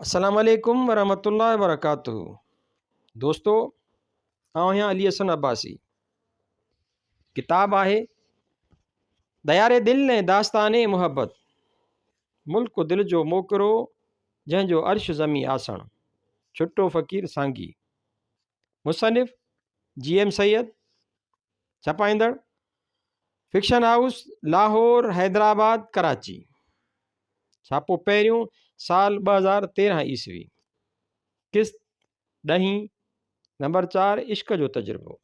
السلام عليڪم ورحمة الله وبرڪاته دوستو آئون آهيان علي حسن عباسي ڪتاب آهي ديار دل ۽ داستان محبت ملڪ دل جو موڪرو جنهن جو عرش زمين آسڻ ڇٽو فقير سانگي مصنف جي ايم سيد ڇپائيندڙ فڪشن هائوس لاهور حيدرآباد ڪراچي ڇاپو پهريون سال 2013 عيسوي قسط ڏهين نمبر 4 عشق جو تجربو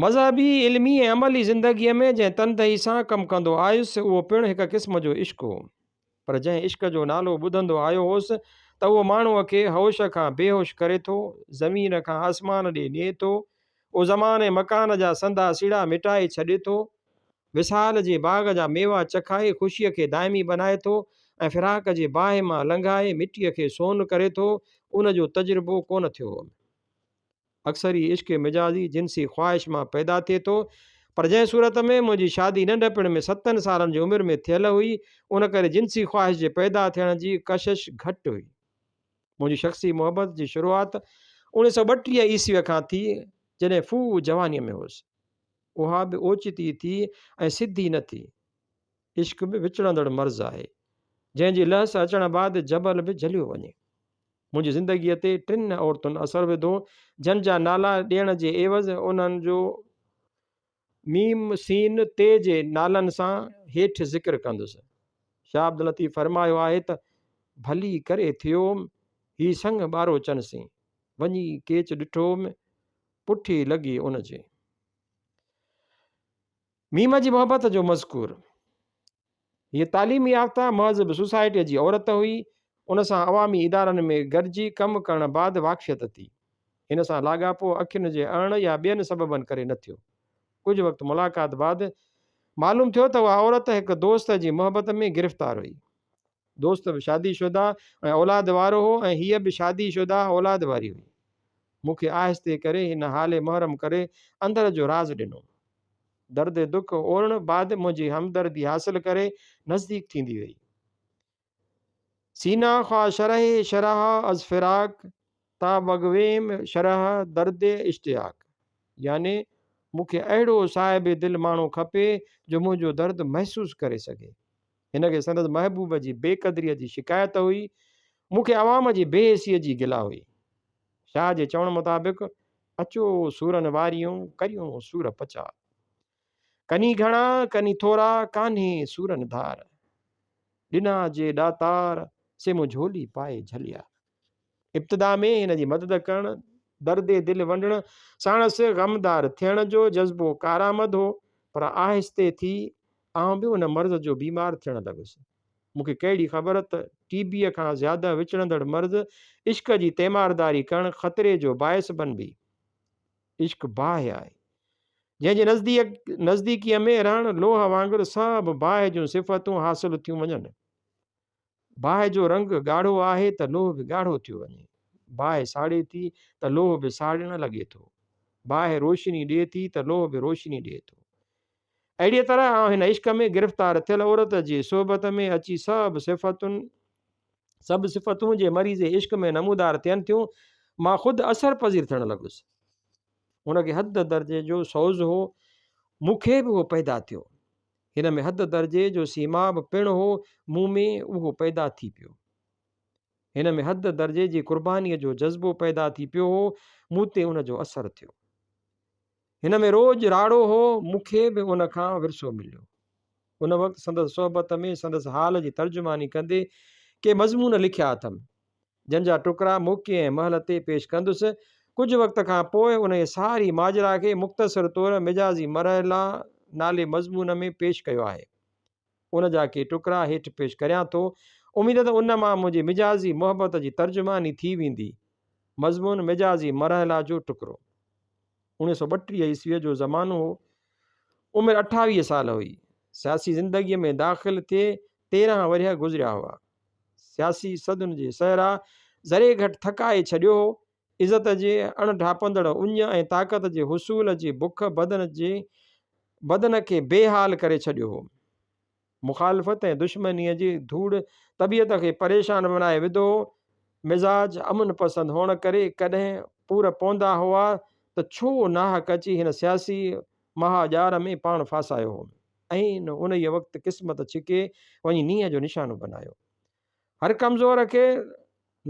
مذهبي علمي ۽ عملي زندگيء ۾ جنهن تندهي سان ڪم ڪندو آيس اهو پڻ هڪ قسم جو عشق هو پر جنهن عشق جو نالو ٻڌندو آيو هوس ته اهو ماڻهوء کي هوش کان بيهوش ڪري ٿو، زمين کان آسمان ڏي نئي ٿو، اهو زمان ۽ مڪان جا سنڌا سيڙها مٽائي ڇڏي ٿو، وصال جي باغ جا ميوا چکائي خوشيء کي دائمي بنائي ٿو ۽ فراق جي باهه مان لنگهائي مٽيء کي سون ڪري ٿو، ان جو تجربو ڪونه ٿيو هوم. اڪثر هي عشق مجازي جنسي خواهش مان پيدا ٿئي ٿو، پر جنهن صورت ۾ منهنجي شادي ننڍپڻ ۾ ستن سالن جي عمر ۾ ٿيل هئي، ان ڪري جنسي خواهش جي پيدا ٿيڻ جي ڪشش گهٽ هئي. منهنجي شخصي محبت جي شروعات 1932 عيسويء کان ٿي، جڏهن ڦوهه جوانيء ۾ هوس. اها به اوچتي ٿي ۽ سڌي نه ٿي. عشق به وچڙندڙ مرض آهي، جنهن جي لهس اچڻ بعد جبل به جهليو وڃي. منهنجي زندگيء تي ٽن عورتن اثر وڌو، جن جا نالا ڏيڻ جي عيوض انهن جو ميم، سين، تي جي نالن سان هيٺ ذڪر ڪندس. شاهه عبداللطيف فرمايو آهي ته، ڀلي ڪري ٿيوم، هي سڱ ٻاروچن سين، وڃي ڪيچ ڏٺوم، پٺي لڳي ان جي. ميم جي محبت جو مذڪور. هيء تعليم يافته مهذب سوسائٽيء جي عورت هئي. ان سان عوامي ادارن ۾ گڏجي ڪم ڪرڻ بعد واقفيت ٿي. هن سان لاڳاپو اکين جي اڻ يا ٻين سببن ڪري نه ٿيو. ڪجهه وقت ملاقات بعد معلوم ٿيو ته اها عورت هڪ دوست جي محبت ۾ گرفتار هئي. دوست به شادي شده ۽ اولاد وارو هو ۽ هيء به شادي شده اولاد واري هئي. مون کي آهستي ڪري هن حال محرم ڪري اندر جو راز ڏنو. درد دک اورڻ بعد منهنجي همدردي حاصل ڪري نزديڪ ٿيندي وئي. سينا خواه شرح شرح از فراق تا بگويم شرح درد اشتياق يعني مون کي اهڙو صاحب دل ماڻهو کپي جو منهنجو درد محسوس ڪري سگهي. هن کي سندس محبوب جي بي قدريء جي شڪايت هئي، مون کي عوام جي بي حسيء جي گلا هئي. شاهه جي چوڻ مطابق، اچو سورن واريون، ڪريون سور پچار. ڪني گهڻا، ڪني ٿورا، ڪانهي سورن ڌار. ڏنا جي ڏاتار، سي مون جهولي پائي جهليا. ابتدا ۾ هن جي مدد ڪرڻ، درد دل ونڊڻ، ساڻس غمدار ٿيڻ جو جذبو ڪارآمد هو، پر آهستي ٿي آئون به ان مرض جو بيمار ٿيڻ لڳس. مون کي ڪهڙي خبر ته ٽي بيء کان زياده وچڙندڙ مرض عشق جي تيمارداري ڪرڻ خطري جو باعث بنبي. عشق باهه آهي، جنهن جي نزديڪيء ۾ رهڻ لوهه وانگر سڀ باهه جون صفتون حاصل ٿيون وڃن. باهه جو رنگ ڳاڙهو آهي ته لوهه به ڳاڙهو ٿيو وڃي. باهه ساڙي ٿي ته لوهه به ساڙڻ لڳي ٿو. باهه روشني ڏئي ٿي ته لوهه به روشني ڏئي ٿو. اهڙيء طرح آئون هن عشق ۾ گرفتار ٿيل عورت جي صحبت ۾ اچي سڀ صفتن سڀ صفتون جي مريض عشق ۾ نمودار ٿين ٿيون، مان خود اثر پذير ٿيڻ لڳس. هن کي حد درجي جو سوز هو، مون کي به اهو پيدا ٿيو. هن ۾ حد درجي جو سيماب پڻ هو، مون ۾ اهو پيدا ٿي پيو. هن ۾ حد درجي جي قربانيء جو جذبو پيدا ٿي پيو هو، مون تي ان جو اثر ٿيو. هن ۾ روڄ راڙو هو، مون کي به ان کان ورثو مليو. ان وقت سندس صحبت ۾ سندس حال جي ترجماني ڪندي ڪي مضمون لکيا اٿم، جن جا ٽڪرا موقعي ۽ مهل تي پيش ڪندس. ڪجهه وقت کان پوء انهيء ساري ماجرا کي مختصر طور مجازي مرحلا نالي مضمون ۾ پيش ڪيو آهي. ان جا ڪي ٽڪرا هيٺ پيش ڪريان ٿو. اميد ته ان مان منهنجي مجازي محبت جي ترجماني ٿي ويندي. مضمون مجازي مرحلا جو ٽڪرو. 1932 عيسويء جو زمانو هو. عمر 28 سال هئي. سياسي زندگيء ۾ داخل ٿئي 13 ورهيه گذريا هئا. سياسي سڌن جي صحرا ذري گهٽ ٿڪائي ڇڏيو هو. عزت جي اڻ ڍاپندڙ اڃ ۽ طاقت جي حصول جي بک بدن جي بدن کي بي حال ڪري ڇڏيو هو. مخالفت ۽ دشمنيء جي ڌوڙ طبيعت کي پريشان بنائي وڌو هو. مزاج امن پسند هئڻ ڪري ڪڏهن پور پوندا هئا ته ڇو ناحق اچي هن سياسي مها ڄار ۾ پاڻ ڦاسايو هو. عين انهيء وقت قسمت ڇڪي وڃي نينهن جو نشانو بنايو. هر ڪمزور کي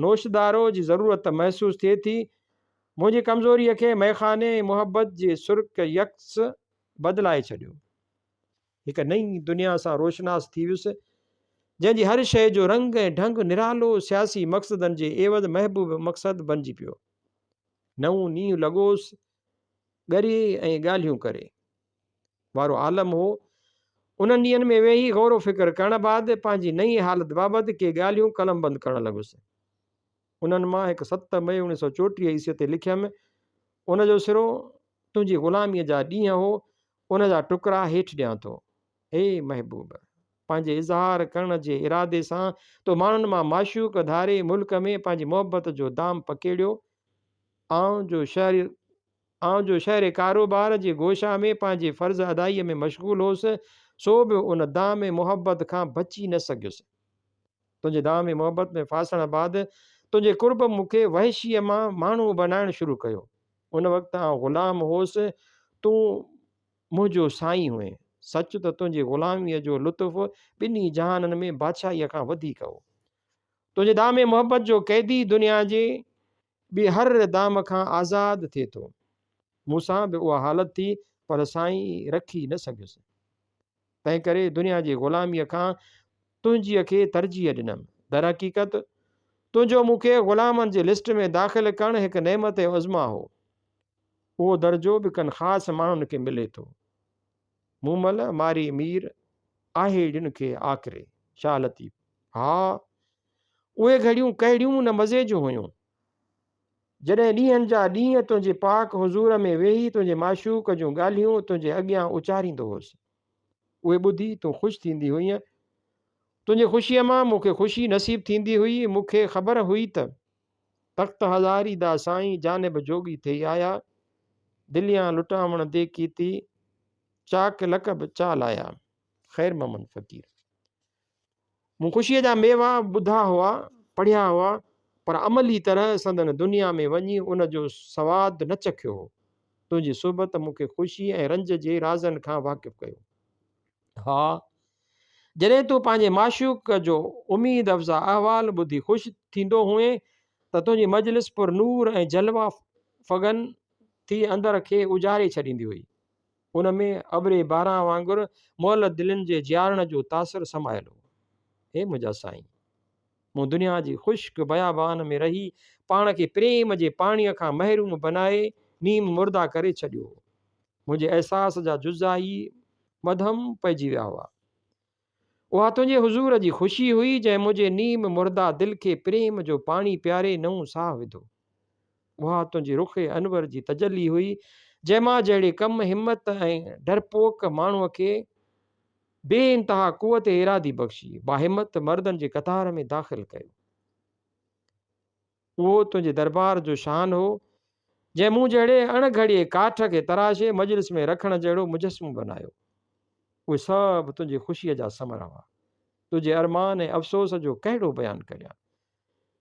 نوشدارو جي ضرورت محسوس ٿئي ٿي. منهنجي ڪمزوريء کي مئخاني ۽ محبت جي سرڪ يڪس بدلائي ڇڏيو. هڪ نئين دنيا سان روشناس ٿي ويس، جنهن جي هر شيء جو رنگ ۽ ڍنگ نرالو سياسي مقصدن جي عيوض محبوب مقصد بنجي پيو. نئون نينهن لڳوس ڳري ۽ ڳالهيون ڪري. وارو عالم هو. انهن ڏينهن ۾ ويهي غور و فڪر ڪرڻ بعد پنهنجي نئين حالت بابت ڪي ڳالهيون قلمبند ڪرڻ لڳس. انهن مان هڪ 7 مئي 1934 عيسويء تي لکيم. ان جو سرو تنهنجي غلاميء جا ڏينهن هو، ان جا ٽڪرا هيٺ ڏيان ٿو. اي محبوب! پنهنجي اظهار ڪرڻ جي ارادي سان تو ماڻهن مان معشوق ڌاري ملڪ ۾ پنهنجي محبت جو دام پکيڙيو. آئون جو شهر آئون جو شهر ڪاروبار جي گوشه ۾ پنهنجي فرض ادائيء ۾ مشغول هوس، سو به ان دام محبت کان بچي نه سگهيس. تنهنجي دام محبت ۾ ڦاسڻ بعد تنهنجي قرب مون کي وحشيء مان ماڻهو بنائڻ شروع ڪيو. ان وقت آئون غلام هوس، تون منهنجو سائين هئين. سچ ته تنهنجي غلاميء جو لطف ٻنهي جهانن ۾ بادشاهيء کان وڌيڪ هو. تنهنجي دام محبت جو قيدي دنيا جي ٻي هر دام کان آزاد ٿئي ٿو. مون سان به اها حالت ٿي پر سائين رکي نه سگهيس. تنهنڪري دنيا جي غلاميء کان تنهنجيء کي ترجيح ڏنم. درحقيقت تنهنجو مون کي غلامن جي لسٽ ۾ داخل ڪرڻ هڪ نعمت عظميٰ هو. اهو درجو به ڪن خاص ماڻهن کي ملي ٿو. مومل ماري مير آهيڙين کي آڪري. شاهه لطيف. ها! اهي گهڙيون ڪهڙيون نه مزي جون هيون، جڏهن ڏينهن جا ڏينهن تنهنجي پاڪ حضور ۾ ويهي تنهنجي معشوق جون ڳالهيون تنهنجي اڳيان اچاريندو هوس. اهي ٻڌي تون خوش ٿيندي هئينء. تنهنجي خوشيء مان مون کي خوشي نصيب ٿيندي هئي. مون کي خبر هئي ته تخت هزاري دا سائين جانب جوڳي ٿئي آيا، دليان لٽاوڻ the ڪيتي، چاڪ لقب چا لايا. خير محمد فقير. مون خوشيء جا ميوا ٻڌا هئا، پڙهيا هئا، پر عملي طرح سندن دنيا ۾ وڃي ان جو سواد نه چکيو هو. تنهنجي صحبت مون کي خوشي ۽ رنج جي رازن کان واقف ڪيو. ها، جڏهن تون پنهنجي معشوق جو اميد افزا احوال ٻڌي خوش ٿيندو هئين ته تنهنجي مجلس پر نور ۽ جلوه فگن ٿي اندر کي اجاري ڇڏيندي هئي. ان ۾ ابري باران وانگر مئل دلين جي جيارڻ جو تاثر سمايل هو. اي منهنجا سائين! مون دنيا جي خشڪ بيابان ۾ رهي پاڻ کي پريم جي پاڻيء کان محروم بنائي نيم مرده ڪري ڇڏيو هو. منهنجي احساس جا جزا ئي مدهم پئجي ويا هئا. اها تنهنجي حضور جي خوشي هئي جنهن منهنجي نيم مرده دل کي پريم جو پاڻي پياري نئون ساهه وڌو. اها تنهنجي رخ انور جي تجلي هئي جنهن مان جهڙي ڪم همت ۽ ڊرپوڪ ماڻهوء کي بي انتها قوت ارادي بخشي باهمت مردن جي قطار ۾ داخل ڪيو. اهو تنهنجي دربار جو شان هو، جنهن مون جهڙي اڻ گهڙيي ڪاٺ کي تراشي مجلس ۾ رکڻ جهڙو مجسمو بنايو. اهي سڀ تنهنجي خوشيء جا ثمر هئا. تنهنجي ارمان ۽ افسوس جو ڪهڙو بيان ڪريان.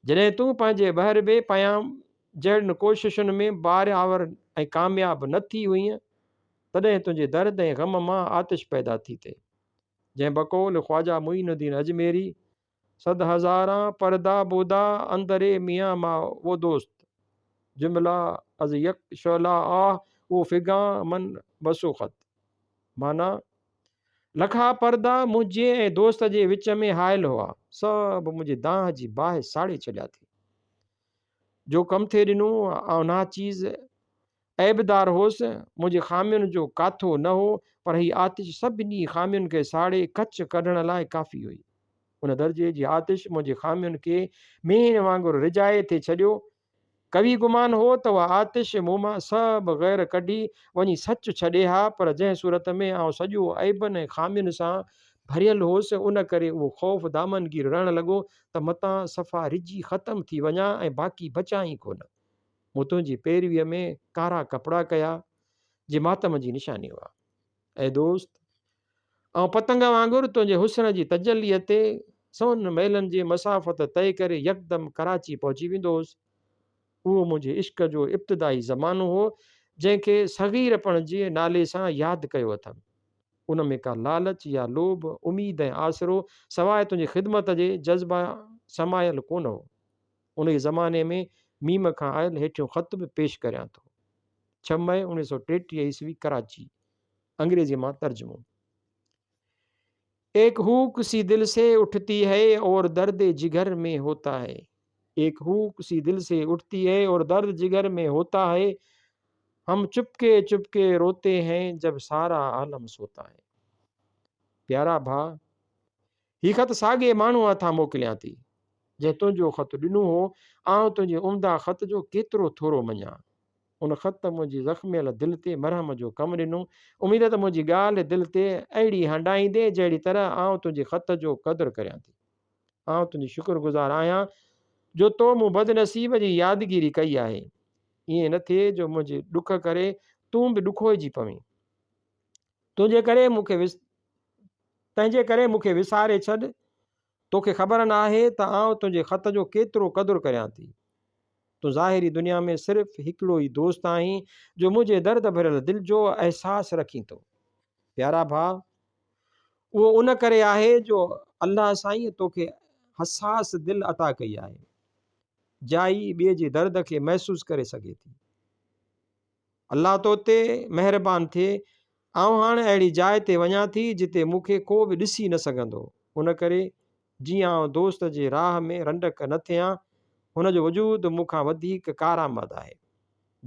جڏهن تون پنهنجي بهربي پيام جهڙين ڪوششن ۾ بارآور ۽ ڪامياب نه ٿي هئينء، تڏهن تنهنجي درد ۽ غم مان آتش پيدا ٿي ٿئي، جنهن بقول خواجه معين الدين اجميري صد هزاران پردا بودا اندري ميان ما و دوست جمله از يڪ شعله آه و فغان من بسوخت معنيٰ، لکها پردا منهنجي ۽ دوست جي وچ ۾ حائل هئا، سڀ منهنجي دانهن جي باهه ساڙي ڇڏيا ٿي. جو ڪم ٿي ڏنو، آئون ناچيز عيبدار هوس، منهنجي خامين جو ڪاٿو نه هو، پر هي آتش سڀني خامين کي ساڙي ڪچ ڪڍڻ لاء ڪافي هئي. ان درجي جي آتش منهنجي خامين کي ميڻ وانگر رجائي ٿي ڇڏيو. قوي گمان هو ته اها آتش مون مان سڀ غير ڪڍي وڃي سچ ڇڏي ها، پر جنهن صورت ۾ آئون سڄو عيبن ۽ خامين سان ڀريل هوس، ان ڪري اهو خوف دامنگير رهڻ لڳو ته متان صفا رجي ختم ٿي وڃان ۽ باقي بچان ئي ڪونه. مون تنهنجي پيرويء ۾ ڪارا ڪپڙا ڪيا، جي ماتم جي نشاني هئا. اي دوست! آئون پتنگ وانگر تنهنجي حسن جي تجليء تي سون ميلن جي مسافت طئي ڪري يڪدم ڪراچي پهچي ويندو هوس. اهو منهنجي عشق جو ابتدائي زمانو هو، جنهن کي صغيرپڻ جي نالي سان ياد ڪيو اٿم. ان ۾ ڪا لالچ يا لوڀ، اميد ۽ آسرو سواء تنهنجي خدمت جي جذبه سمايل ڪونه هو. انهيء زماني ۾ ميم کان آيل هيٺيون خط به پيش ڪريان ٿو. ڇهه مئي 1933 عيسوي ڪراچي. انگريزيء مان ترجمو. ايڪ هوڪ سي دل سي اٺتي هي اور درد جگر مين هوتا هي. ايڪ هوڪ سي دل سي اٺتي هي اور درد جگر مين هوتا هي. هم چپڪي چپڪي روتي هين جب سارا عالم سوتا هي. پيارا ڀاء! هي خط ساڳئي ماڻهوء هٿان موڪليان ٿي، جنهن تنهنجو خط ڏنو هو. آئون تنهنجي عمده خط جو ڪيترو ٿورو مڃان. ان خط منهنجي زخميل دل تي مرهم جو ڪم ڏنو. اميد ته منهنجي ڳالهه دل تي اهڙي هنڊائيندين، جهڙي طرح آئون تنهنجي خط جو قدر ڪريان ٿي. آئون تنهنجي شڪر گذار آهيان جو تو مون بدنصيب جي يادگيري ڪئي آهي. ائين نه ٿئي جو منهنجي ڏک ڪري تون به ڏکوئجي پوين. تنهنجي ڪري مون کي تنهنجي ڪري مون کي وساري ڇڏ. توکي خبر نه آهي ته آئون تنهنجي خط جو ڪيترو قدر ڪريان ٿي. تون ظاهري دنيا ۾ صرف هڪڙو ئي دوست آهين جو منهنجي درد ڀريل دل جو احساس رکين ٿو. پيارا ڀاء! اهو ان ڪري آهي جو الله سائينء توکي حساس دل عطا ڪئي آهي، جا ئي ٻئي جي درد کي محسوس ڪري سگهي ٿي. الله تو تي مهربان ٿئي، آئون هاڻ اهڙي جاء تي وڃان ٿي جتي مون کي ڪو به ڏسي نه سگهندو، ان ڪري جيئن آئون دوست جي راهه ۾ رنڊڪ نه ٿيان، هن جو وجود مون کان وڌيڪ ڪارآمد آهي.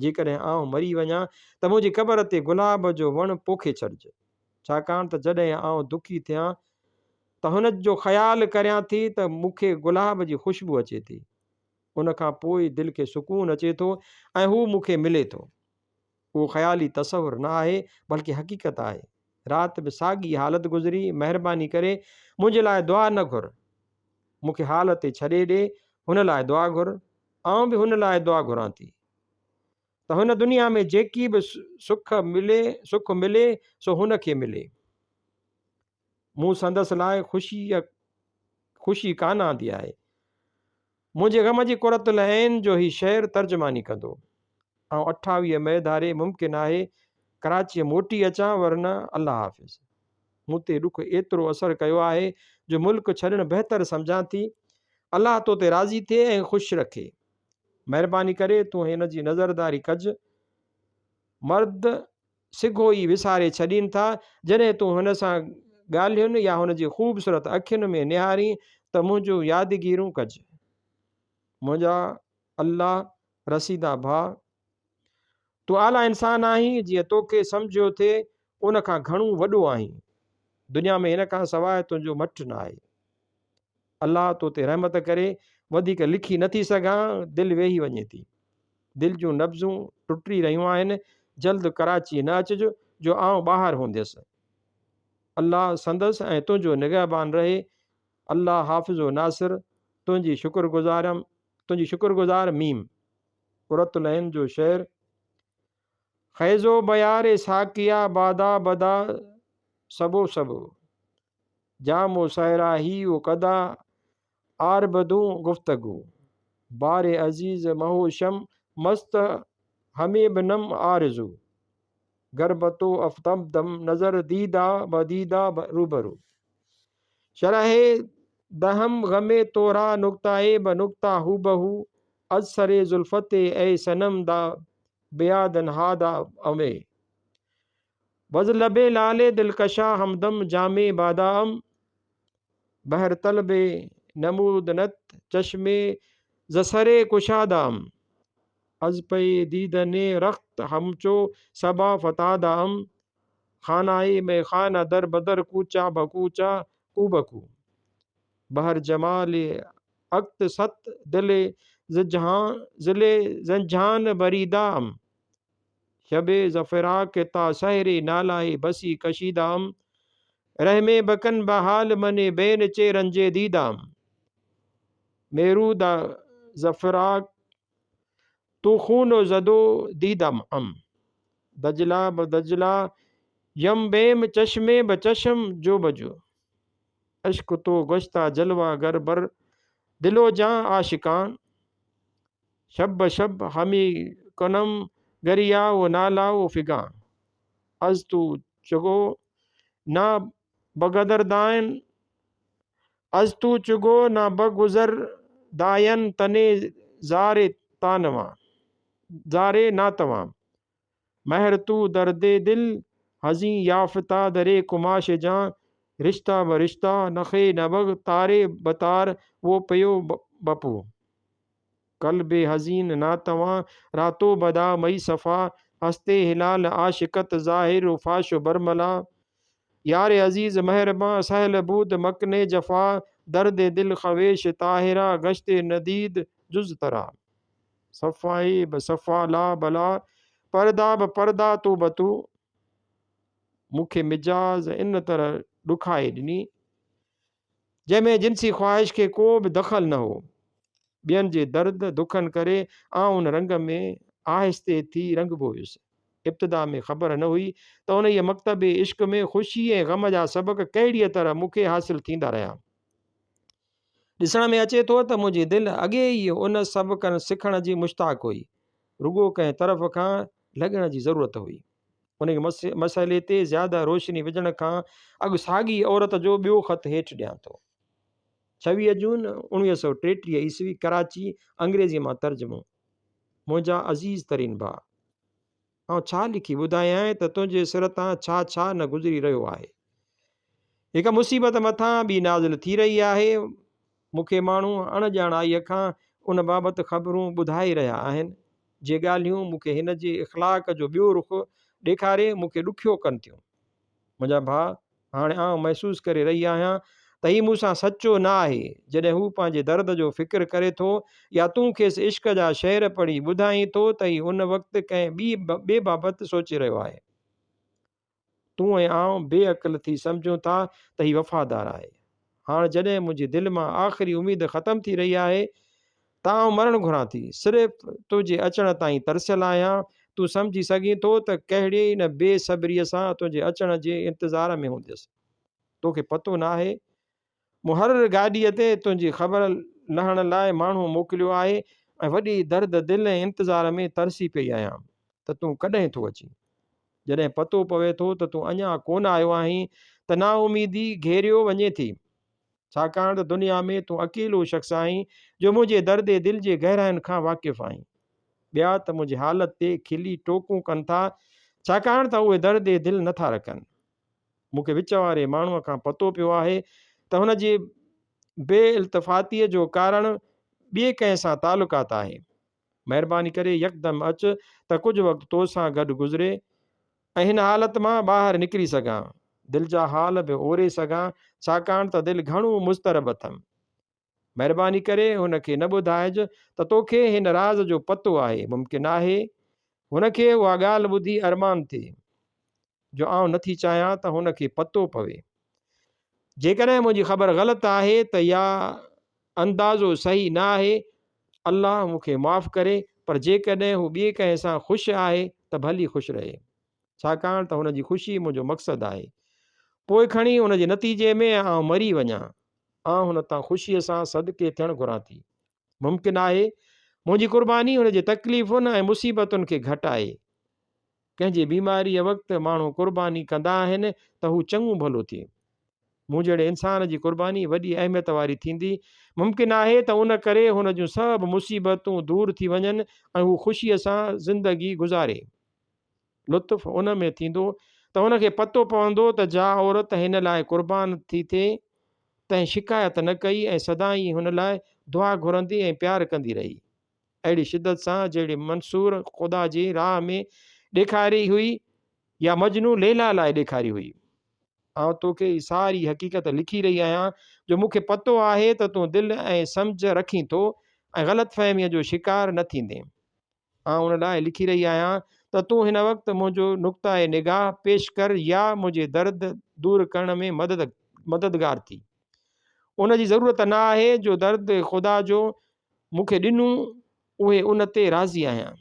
جيڪڏهن آئون مري وڃان ته منهنجي قبر تي گلاب جو وڻ پوکي ڇڏج، ڇاڪاڻ ته جڏهن آئون دکي ٿيان ته هن جو خيال ڪريان ٿي ته مون کي گلاب جي خوشبو اچي ٿي. ان کان پوء دل کي سڪون اچي ٿو ۽ هو مون کي ملي ٿو. اهو خيالي تصور نه آهي، بلڪه حقيقت آهي. رات به ساڳي حالت گذري، مهرباني ڪري منهنجي لاء دعا نه گهر. مون کي حال تي ڇڏي ڏي، هن لاء دعا گهر. آئون به هن لاء دعا گهران ٿي ته هن دنيا ۾ جيڪي به سک ملي، سک ملي، سو هن کي ملي. مون سندس لاء خوشي خوشي ڪانه آندي آهي. منهنجي غم جي قرة العين جو هي شعر ترجماني ڪندو. آئون 28 مئي ڌاري ممڪن آهي ڪراچيء موٽي اچان ورنه الله حافظ. مون تي ڏک ايترو اثر ڪيو آهي جو ملڪ ڇڏڻ بهتر سمجهان ٿي. الله تو تي راضي ٿئي ۽ خوش رکي. مهرباني ڪري تون هن جي نظرداري ڪج. مرد سگهو ئي وساري ڇڏين ٿا. جڏهن تون هن سان ڳالهين يا هن جي خوبصورت اکين ۾ نهارين ته منهنجون يادگيرون ڪج. منهنجا الله رسيده ڀاء! تون اعليٰ انسان آهين، جيئن توکي سمجهيو ٿي ان کان گهڻو وڏو آهين. دنيا ۾ هن کان سواء تنهنجو مٽ نه آهي. الله تو تي رحمت ڪري. وڌيڪ لکي نه ٿي سگهان، دل ويهي وڃي ٿي. دل جون نبضون ٽٽي رهيون آهن، جلد ڪراچي نه اچج جو آئون ٻاهر هونديس. الله سندس ۽ تنهنجو نگهبان رهي. الله حافظ و ناصر، تنهنجي شڪر گذارم، تنهنجي شڪر گذار ميم. قرة العين جو شعر، خيز و بيار ساقيا بادا بدا سبو سبو، جام و صحرا هي و قدا آربدون گفتگو، بار عزيز مهوشم مست هميبنم آرزو، گربتو افتبدم نظر ديدا بديدا روبرو. شرح دهم غم تورا نقطه به نقطه هوبهو از سر زلفت اي صنم دا بيادن هادا اوي. وز لب لال دلڪشا همدم جامع بادام بحر طلب نمود نت چشم ز سر ڪشادام از پي ديدن رخت همچو صبا فتادام خانه ميخانه در بدر ڪوچا بڪوچا ڪوبڪو بحر جمال اقت ست دل زجهان زل زنجان بريدام شب ز فراق تا سحر نالائي بسي ڪشيدام رحم بڪن بحال من بين چي رنج ديدام ميرو دا ز فراق تو خون و زدو ديدم ام دجلا بدجلا يم بيم چشمي به چشم جو بجو. عشق تو گشتا جلوه گر بر دل و جان عاشقان. شب به شب همي ڪنم گريا و نالا و فغان. از تو چگو نا بگدر دائن از تو چگو نا بگذر دائن تني زار تانوان زار ناتوان. مهر تو درد دل حزين يافته در قماش جان رشته به رشته نخي نبغ تاري بتار وو پيو بپو. قلب حزين ناتوان را تو بدا مئي صفا هستي هلال عاشقت ظاهر و فاش و برملا. يار عزيز مهربان سهل بود مڪني جفا درد دل خويش طاهره گشت نديد جز ترا. صفائي به صفا لا بلا پردا به پردا تو بتو. مون کي مجاز ان طرح ڏکائي ڏني، جنهن ۾ جنسي خواهش کي ڪو به دخل نه هو. ٻين جي درد دکن ڪري آئون ان رنگ ۾ آهستي ٿي رنگبو ويس. ابتدا ۾ خبر نه هئي ته انهيء مڪتب عشق ۾ خوشي ۽ غم جا سبق ڪهڙيء طرح مون کي حاصل ٿيندا رهيا. ڏسڻ ۾ اچي ٿو ته منهنجي دل اڳي ئي ان سبقن سکڻ جي مشتاق هئي، رڳو ڪنهن طرف کان لڳڻ جي ضرورت هئي. انهيء مسئلي تي زياده روشني وجهڻ کان اڳ ساڳي عورت جو ٻيو خط هيٺ ڏيان ٿو. 26 جون 1933 عيسوي، ڪراچي، انگريزيء مان ترجمو. منهنجا عزيز ترين ڀاء! آئون ڇا لکي ٻڌايانء ته تنهنجي سر تان ڇا ڇا نه گذري رهيو آهي. هڪ مصيبت مٿان ٻي نازل ٿي رهي آهي. مون کي ماڻهو اڻ ڄاڻائيء کان ان بابت خبرون ٻڌائي رهيا آهن، جي ڳالهيون مون کي هن جي اخلاق جو ٻيو رخ ڏيکاري مون کي ڏکيو ڪن ٿيون. منهنجا ڀاء، هاڻي آئون محسوس ڪري رهي آهيان ته هي مون سان سچو نه آهي. جڏهن هو پنهنجي درد جو فڪر ڪري ٿو يا تون کيس عشق جا شعر پڙهي ٻڌائين ٿو ته هي ان وقت ڪنهن ٻئي بابت سوچي رهيو آهي. تون ۽ آئون بي عقل ٿي سمجهون ٿا ته هي وفادار آهي. هاڻ جڏهن منهنجي دل مان آخري اميد ختم ٿي رهي آهي ته آئون مرڻ گهران ٿي. صرف تنهنجي اچڻ تائين ترسيل آهيان. تون سمجهي سگهين ٿو ته ڪهڙي نه بي صبريء سان تنهنجي اچڻ جي انتظار ۾ هونديس. توکي پتو ناهي مون هر گاڏيء تي تنهنجي خبر لهڻ لاء ماڻهو موڪليو آهي ۽ وڏي درد دل ۽ انتظار ۾ ترسي پئي آهيان ته تون ڪڏهن ٿو اچين. جڏهن پتو پوي ٿو ته تون اڃا ڪونه آيو آهين ته نااميدي گهيريو وڃي ٿي. ڇاڪاڻ ته دنيا ۾ تون اڪيلو شخص آهين جو منهنجي درد دل جي گهراين کان واقف آهين. ٻيا ته منهنجي حالت تي کلي ٽوڪون ڪن ٿا ڇاڪاڻ ته اهي درد دل نٿا رکن. مون کي وچ واري ماڻهوء کان پتو پيو آهي ته هن جي بي التفاتيء جو ڪارڻ ٻئي ڪنهن سان تعلقات آهي. مهرباني ڪري يڪدم اچ ته ڪجهه وقت تو سان گڏ گذري ۽ هن حالت مان ٻاهر نڪري سگهان. دل جا حال به اوري سگهان، ڇاڪاڻ ته دل گهڻو مضطرب اٿم. مهرباني ڪري هن کي نه ٻڌائج ته توکي هن راز جو پتو آهي. ممڪن آهي هن کي اها ڳالهه ٻڌي ارمان ٿئي، جو آئون نٿي چاهيان ته هن کي پتو پوي. جيڪڏهن منهنجي خبر غلط آهي ته يا اندازو صحيح نه آهي، الله مون کي معاف ڪري، پر جيڪڏهن هو ٻئي ڪنهن سان خوش آهي ته ڀلي خوش رهي. ڇاڪاڻ ته هن جي خوشي منهنجو مقصد آهي. پوء کڻي ان جي نتيجي ۾ آئون مري وڃان. آئون هن تان خوشيء سان صدقي ٿيڻ گهران ٿي. ممڪن آهي منهنجي قرباني هن جي تڪليفن ۽ مصيبتن کي گهٽائي. ڪنهن جي بيماريء وقت ماڻهو قرباني ڪندا آهن ته هو چڱو ڀلو ٿئي. مون جهڙي انسان جي قرباني وڏي اهميت واري ٿيندي. ممڪن آهي ته ان ڪري هن جون سڀ مصيبتون دور ٿي وڃن ۽ هو خوشيء سان زندگي گذاري. لطف ان ۾ ٿيندو ته هن کي پتو پوندو ته جا عورت هن لاء قربان ٿي ٿئي، تنهن شڪايت نه ڪئي ۽ سدائين هن لاء دعا گهرندي ۽ پيار ڪندي رهي. اهڙي شدت سان جهڙي منصور خدا جي راهه ۾ ڏيکاري هئي يا مجنون ليليٰ لاء ڏيکاري هئي. آئون توکي هي ساري حقيقت لکي رهي آهيان جو مون کي پتو آهي ته تون دل ۽ سمجهه رکين ٿو ۽ غلط فهميء جو شڪار نه ٿيندين. آئون ان لاء لکي رهي آهيان ته تون هن وقت منهنجو نقطه نگاهه پيش ڪر يا منهنجي درد دور ڪرڻ ۾ مدد مددگار ٿي. ان جي ضرورت نه آهي جو درد خدا جو مون کي ڏنو اهي ان تي راضي آهيان.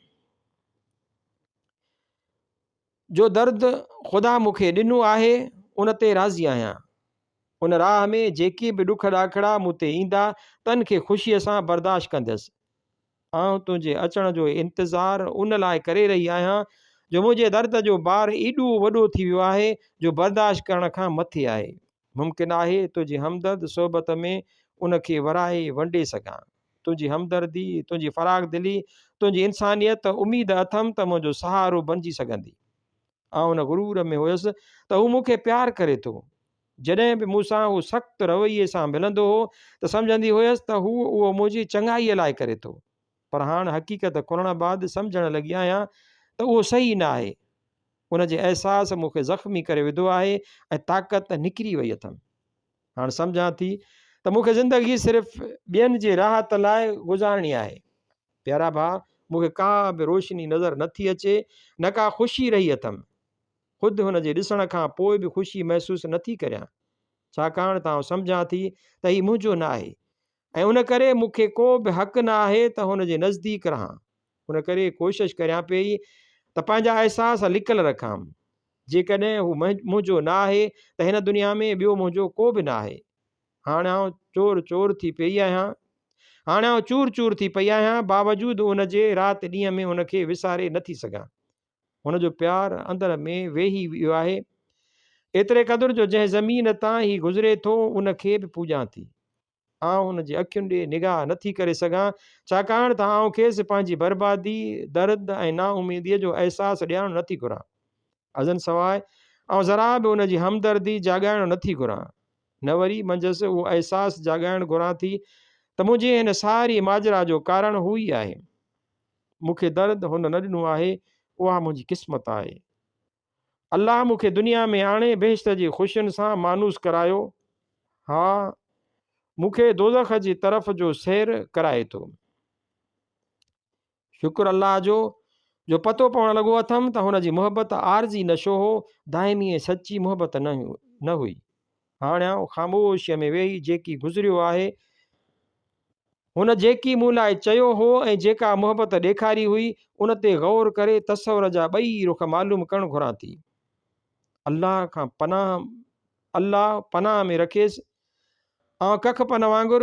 جو درد خدا مون کي ڏنو آهي، ان تي راضي آهيان. ان راهه ۾ جيڪي به ڏک ڏاکڙا مون تي ايندا، تن کي خوشيء سان برداشت ڪنديس. آئون تنهنجي اچڻ جو انتظار ان لاء ڪري رهي آهيان، جو منهنجي درد جو بار ايڏو وڏو ٿي ويو آهي، جو برداشت ڪرڻ کان مٿي آهي. ممڪن آهي تنهنجي همدرد صحبت ۾ ان کي ورهائي ونڊي سگهان. تنهنجي همدردي، تنهنجي فراخدلي، تنهنجي انسانيت اميد اٿم ته منهنجو سهارو بنجي سگهندي. آئون ان غرور ۾ هيس ته هو مون کي پيار ڪري ٿو. جڏهن به مون سان هو سخت رويي سان ملندو هو ته سمجهندي هيس ته هو اهو منهنجي چڱائيء لاء ڪري ٿو. پر هاڻ حقيقت کلڻ بعد سمجهڻ لڳي آهيان ته اهو صحيح نه آهي. ان جي احساس مون کي زخمي ڪري وڌو آهي ۽ طاقت نڪري وئي اٿم. هاڻ سمجهان ٿي ته مون کي زندگي صرف ٻين جي راحت لاء گذارڻي آهي. پيارا ڀاء، مون کي ڪا به روشني نظر نه ٿي اچي، نه ڪا خوشي رهي اٿم. خود هن جي ڏسڻ کان پوء به خوشي محسوس نه ٿي ڪريان. ڇاڪاڻ ته آئون سمجهان ٿي ته هي منهنجو نه آهي ۽ ان ڪري مون کي ڪو به حق نه آهي ته هن جي نزديڪ رهان. ان ڪري ڪوشش ڪريان پيئي ته پنهنجا احساس لڪل رکان. جيڪڏهن هو منهنجو نه آهي ته هن دنيا ۾ ٻيو منهنجو ڪو به نه آهي. هاڻ آئون چور چور ٿي پيئي آهيان. هاڻ آئون چور چور ٿي پئي آهيان، باوجود ان جي رات ڏينهن ۾ هن کي وساري نه ٿي سگهان. هن جو پيار اندر ۾ ويهي ويو آهي. ايتري قدر جو جنهن زمين تان هي گذري ٿو، ان کي به پوڄان ٿي. آئون هن جي اکين ڏي نگاهه نه ٿي ڪري سگهان، ڇاڪاڻ ته آئون کيس پنهنجي بربادي، درد ۽ نااميديء جو احساس ڏيارڻ نه ٿي گهران. ازنسواء آئون ذرا به ان جي همدردي جاڳائڻ نه ٿي گهران. نه وري منجهس اهو احساس جاڳائڻ گهران ٿي ته منهنجي هن ساري ماجرا جو ڪارڻ هو ئي آهي. مون کي درد هن نه ڏنو آهي، اها منهنجي قسمت آهي. الله مون کي دنيا ۾ آڻي بهشت جي خوشين سان مانوس ڪرايو، ها مون کي دوزخ جي طرف جو سير ڪرائي ٿو. شڪر الله جو، جو پتو پوڻ لڳو اٿم ته هن جي محبت عارضي نشو هو، دائمي ۽ سچي محبت نه هئي. هاڻ آئون خاموشيء ۾ ويهي جيڪي گذريو آهي، هن جيڪي مون لاء چيو هو ۽ جيڪا محبت ڏيکاري هئي، ان تي غور ڪري تصور جا ٻئي رخ معلوم ڪرڻ گهران ٿي. الله کان پناهه الله پناهه ۾ رکيس. آئون ڪک پن وانگر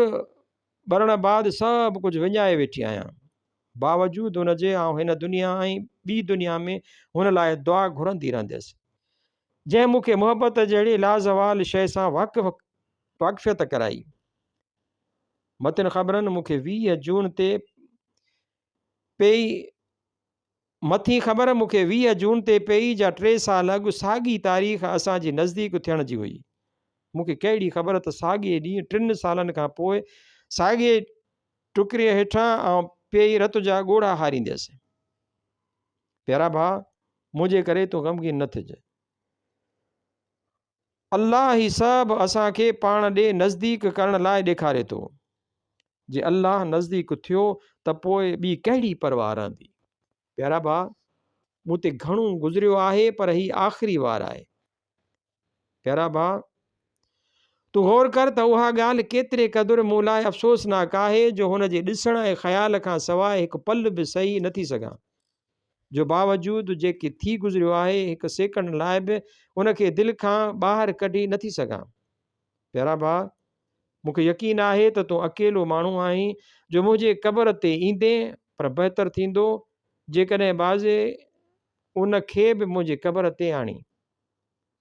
ٻرڻ بعد سڀ ڪجهه وڃائي ويٺي آهيان. باوجود ان جي آئون هن دنيا ۽ ٻي دنيا ۾ هن لاء دعا گهرندي رهنديس. جنهن مون کي محبت جهڙي لازوال شيء سان واقفيت ڪرائي. مٿين خبرن مون کي 20 جون تي پيئي مٿين خبر مون کي 20 جون تي پيئي جا ٽي سال اڳ ساڳي تاريخ اسان جي نزديڪ ٿيڻ جي هئي. مون کي ڪهڙي خبر ته ساڳئي ڏينهن ٽن سالن کان پوء ساڳئي ٽڪريء هيٺان آئون پيئي رت جا ڳوڙها هارينديس. پيارا ڀاء! منهنجي ڪري تون غمگين نه ٿج. الله هي سڀ اسان کي پاڻ ڏي نزديڪ ڪرڻ لاء ڏيکاري ٿو. جي الله نزديڪ ٿيو ته پوء ٻي ڪهڙي پرواهه رهندي. پيارا ڀاء! مون تي گهڻو گذريو آهي پر هي آخري وار آهي. پيارا ڀاء! تون غور ڪر ته اها ڳالهه ڪيتري قدر مون لاء افسوسناڪ آهي جو هن جي ڏسڻ ۽ خيال کان سواء هڪ پل به سهي نه ٿي سگهان. جو باوجود جيڪي ٿي گذريو آهي هڪ سيڪنڊ لاء به هن کي دل کان ٻاهر ڪڍي نه ٿي سگهان. پيارا ڀاء! مون کي يقين آهي ته تون اڪيلو ماڻهو آهين جو منهنجي قبر تي ايندين پر بهتر ٿيندو جيڪڏهن بعضي ان کي به منهنجي قبر تي آڻين.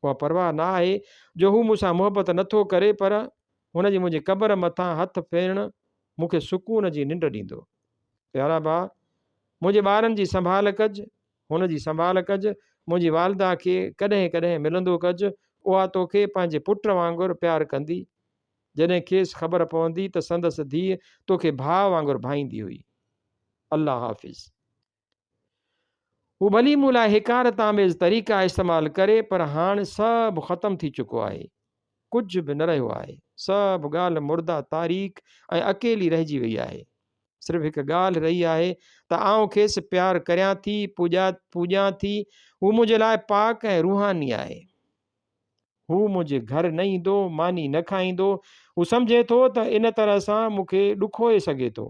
اها پرواهه نه آهي جو هو مون سان محبت نه ٿو ڪري پر هن جي منهنجي قبر مٿان هٿ ڦيرڻ مون کي سڪون جي ننڊ ڏيندو. پيارا ڀاء! منهنجي ٻارن جي سنڀال ڪج، هن جي سنڀال ڪج، منهنجي والده کي ڪڏهن ڪڏهن ملندو ڪج، اها توکي پنهنجي پٽ وانگر پيار ڪندي، جڏهن کيس خبر پوندي ته سندس ڌيء توکي ڀاء وانگر ڀائيندي هئي. الله حافظ. هو ڀلي مون لاء حقارت آميز طريقا استعمال ڪري پر هاڻ سڀ ختم ٿي چڪو آهي. ڪجهه به نه رهيو آهي. سڀ ڳالهه مرده تاريخ ۽ اڪيلي رهجي وئي آهي. صرف هڪ ڳالهه رهي آهي ته آئون کيس پيار ڪريان ٿي، پوڄان ٿي. هو منهنجي لاء پاڪ ۽ روحاني آهي. هو منهنجي گهر نه ايندو، ماني نه کائيندو. هو سمجهي ٿو ته ان طرح سان مون کي ڏکوئي سگهي ٿو.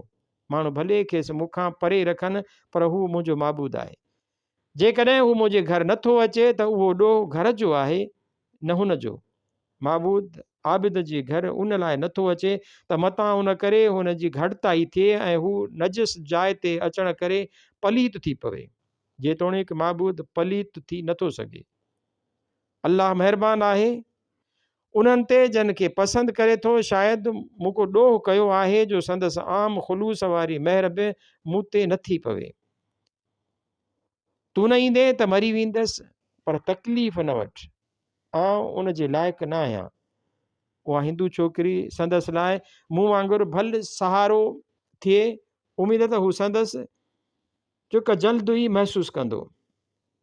ماڻهو ڀلي کيس مون کان پري رکن پر هو منهنجو معبود آهي. جيڪڏهن هو منهنجي گهر نٿو اچي ته اهو ڏوهه گهر جو آهي نه هن جو. معبود عابد جي گهر ان لاء نٿو اچي ته متان ان ڪري هن جي گهٽتائي ٿئي ۽ هو نجس جاء تي اچڻ ڪري پليت ٿي پوي. جيتوڻيڪ معبود پليت ٿي نٿو سگهي. الله مهربان آهي انهن تي جن کي پسند ڪري ٿو. شايد مون ڪو ڏوهه ڪيو آهي جو سندس عام خلوص واري مهر به مون تي نٿي پوي. تون نه ايندين ته مري ويندس، پر تڪليف نه وٺ. آئون ان جي لائق نه آهيان. اها هندو ڇوڪري سندس لاء مون وانگر ڀل سهارو ٿئي. اميد ته هو سندس چڪ جلد ئي محسوس ڪندو،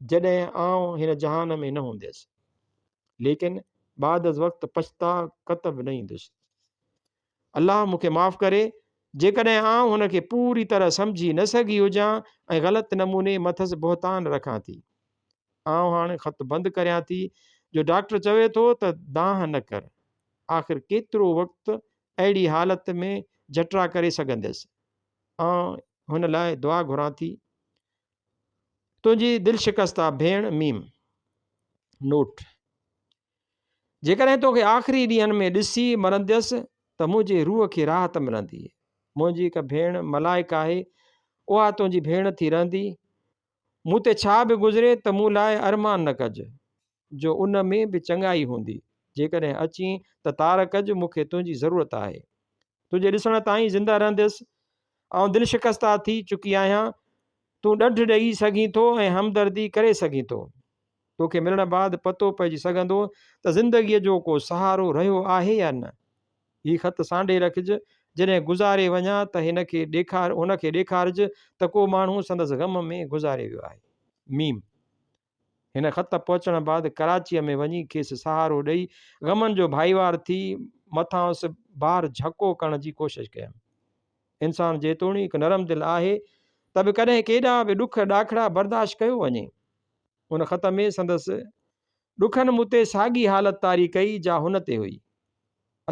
جڏهن آئون هن جهان ۾ نه هونديس. ليڪن بعد از وقت پڇتاء ڪتب نه ايندس. الله مون کي معاف ڪري، جيڪڏهن آئون هن کي پوري طرح سمجهي نه سگهي هجان ۽ غلط نموني مٿس بهتان رکان ٿي. آئون هاڻ خط بند ڪريان ٿي جو ڊاڪٽر چوي ٿو ته دانهن نه ڪر. آخر ڪيترو وقت اهڙي حالت ۾ جهٽرا ڪري سگهنديس. آئون هن لاء دعا گهران ٿي. تنهنجي دل شڪسته ڀيڻ ميم. نوٽ. جيڪڏهن توکي آخري ڏينهن ۾ ڏسي مرنديس ته منهنجي روح کي راحت ملندي. منهنجي هڪ ڀيڻ ملائڪ آهي، اها تنهنجي ڀيڻ ٿي رهندي. مون تي ڇا به گذري ته مون لاء ارمان نه ڪج، جو ان ۾ به چڱائي هوندي. جيڪڏهن اچين ته تار ڪج، مون کي تنهنجي ضرورت آهي. تنهنجي ڏسڻ تائين زنده رهنديس. آئون دل شڪسته ٿي چڪي آهيان. تون ڏڍ ڏئي سگهين ٿو ۽ همدردي ڪري سگهين ٿو. توکي ملڻ بعد پتو پئجي سگهندو ته زندگيء جو ڪو سهارو رهيو آهي يا نه. هي خط سانڍي رکج، جڏهن گذاري وڃان ته هن کي ڏيکار هن کي ڏيکارج ته ڪو ماڻهو سندس غم ۾ گذاري ويو آهي. ميم. هن خط پهچڻ بعد ڪراچيء ۾ وڃي کيس سهارو ڏئي غمن جو ڀائيوار ٿي مٿانئس بار جهڪو ڪرڻ جي ڪوشش ڪيم. انسان جيتوڻيڪ نرم دل آهي ته به ڪڏهن ڪيڏا به ڏک ڏاکڙا برداشت ڪيو وڃي. ان خط ۾ سندس ڏکن مون تي ساڳي حالت طاري ڪئي جا هن تي هئي.